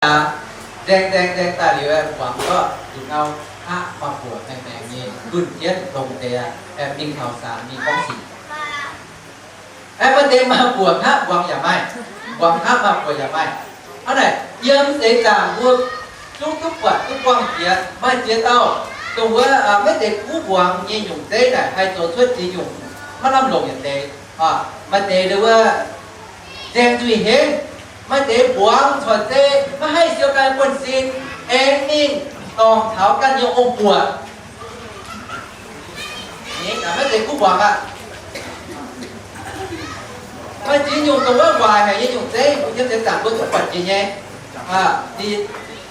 Nzaeng nzaeng nzaeng daaih liuz, muangx gorngv nduqc ngau hngaqv maaih buoc maengx maengx nyei, lunh jienv longx deix, aengx mingh taux saanx mingh gorngv sic. Aeqv, maaih deix maaih buoc hngaqv muangx yaac maaih, muangx hngaqv maaih buoc yaac maaih. Hnangv naaic, yiem seix zaangc mbuo zungv duqv buatc duqv buangh jiex. Maaih ziex dauh dongh wuov maiv zeiz kuv muangx nyei nyungc zeiv naaic haih zoux cuotv ziex nyungc maiv lamh longc yietc deix. Maaih deix wuov nzaeng nzuih henv, maaih deix muangx corc zeiv maiv haih siou ganh buonv-sin, aengx mingh dorngc taux ganh nyei ong-buoc. Maiv zeiz kuv muangx aqv. Maaih ziex nyungc dongh wuov waaic haic nyei nyungc zeiv, mbuo yiem seix zaangc mbuo duqv buatc jiex nyei.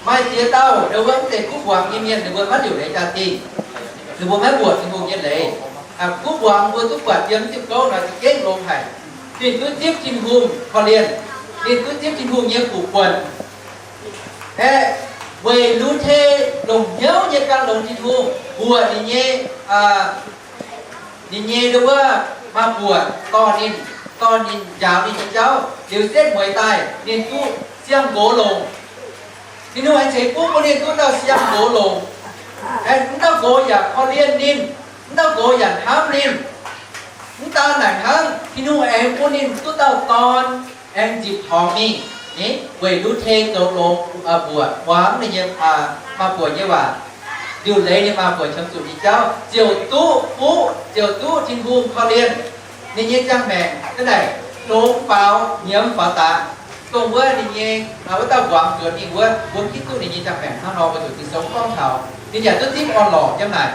Maaih ziex dauh wuov maiv zeiz kuv muangx nyei mienh, ninh mbuo maiv liuc leiz jaa-dingh, ninh mbuo maiv mbuoqc Tin-Hungh nyei leiz. Kuv muangx mbuo duqv buatc yiem diuh gouv naaic za'gengh longx haic. Ninh duqv zipv Tin-Hungh korv-lienh, ninh duqv zipv Tin-Hungh nyei fuqv-buonc. Aeqv, weic Lu^te longc hnyouv nyei gan longx Tin-Hungh mbuoqc ninh nyei, ninh nyei wuov maa-buoc dorh ninh, dorh ninh njaaux ninh nyei jauv liuz setv mueiz daaih, ninh duqv siang-nqox longc. Tin-Hungh aengx ceix fuqv bun ninh duqv dauh siang-nqox longc. Aeqv, wuov dauh nqox yaac korv-lienh ninh, wuov dauh nqox yaac hnamv ninh. Mv daan naaic hnangv, Tin-Hungh aengx bun ninh duqv dauh dorn, aengx nzipc torngx mingh. Weic Lu^te zoux longx mbuoqc muangx ninh nyei maa-buoc nyei waac, liuc leiz ninh maa-buoc qiemx zuqc nyei jauv, ziouc duqv fuqv, ziouc duqv Tin-Hungh korv-lienh. Ninh nyei ziangh maengc hnangv naaic, longx faaux nyiemz faaux daaih. Dongh wuov ninh nyei, wuov dauh muangx nzuonx mingh wuov, mbuo mv hiuv duqv ninh nyei ziangh maengc hnangv nor, weic zuqc Ging-Sou mv gorngv taux. Ninh yaac duqv zipv orn-lorqc yiem naaic.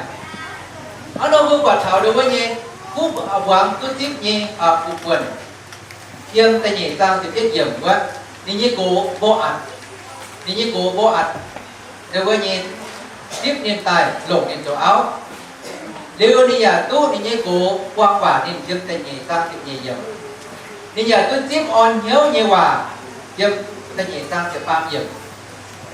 Hnangv nor mbuo buatc taux ndongc wuov nyei, kuv muangx duqv zipv nyei fuqv-buonc. Yiem da'nyeic zaang ziepc yietv yiemc wuov, ninh nyei nqox Mbo^atc, ninh nyei nqox Mbo^atc, ndongc wuov nyei, zipv ninh daaih longc ninh zoux auv. Liuz ninh yaac duqv ninh nyei nqox buang waac ninh. Yiem da'nyeic zaang ziepc nyeic yiemc, ninh yaac duqv zipv orn hnyouv nyei waac. Yiem da'nyeic zaang ziepc faam yiemc.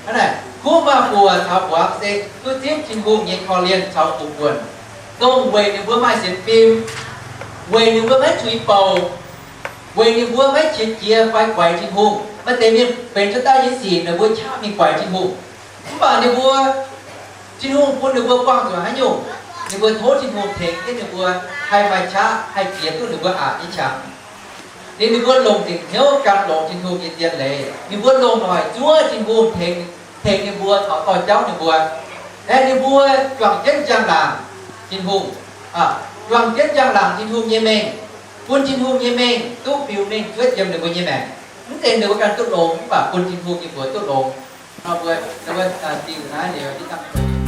Hnangv naaic, kuv maa-buoc caux muangx se duqv zipv Tin-Hungh nyei korv-lienh caux fuqv-buonc, dongh weic ninh mbuo maaih sienx fim, weic ninh mbuo maiv tuix bouc, weic ninh mbuo maiv qiex jiez fai guaix Tin-Hungh. Maaih deix mienh benx cuotv daaih nyei sic ninh mbuo qaqv mingh guaix Tin-Hungh. Mv baac ninh mbuo, Tin-Hungh bun ninh mbuo buangh zuqc haaix nyungc, ninh mbuo tov Tin-Hungh tengx jienv ninh mbuo haih maaih qaqv haih jiex duqv ninh mbuo aqc nyei qangx. Ninh, ninh mbuo longc nzengc hnyouv gan longx Tin-Hungh nyei zien leiz. Ninh mbuo longc noic zuov Tin-Hungh tengx, tengx ninh mbuo taux dorh jauv ninh mbuo. Aeqv, ninh mbuo juangc jienv njang-laangc Tin-Hungh, juangc jienv njang-laangc Tin-Hungh nyei mengh, bun Tin-Hungh nyei mengh duqv biux mengh cuotv yiem ninh mbuo nyei maengc. Mv zeiz ninh mbuo ganh duqv longx, mv baac bun Tin-Hungh nyei mbuox duqv longx. Nor mbuo, mbuo dingh naaiv liuz, dangh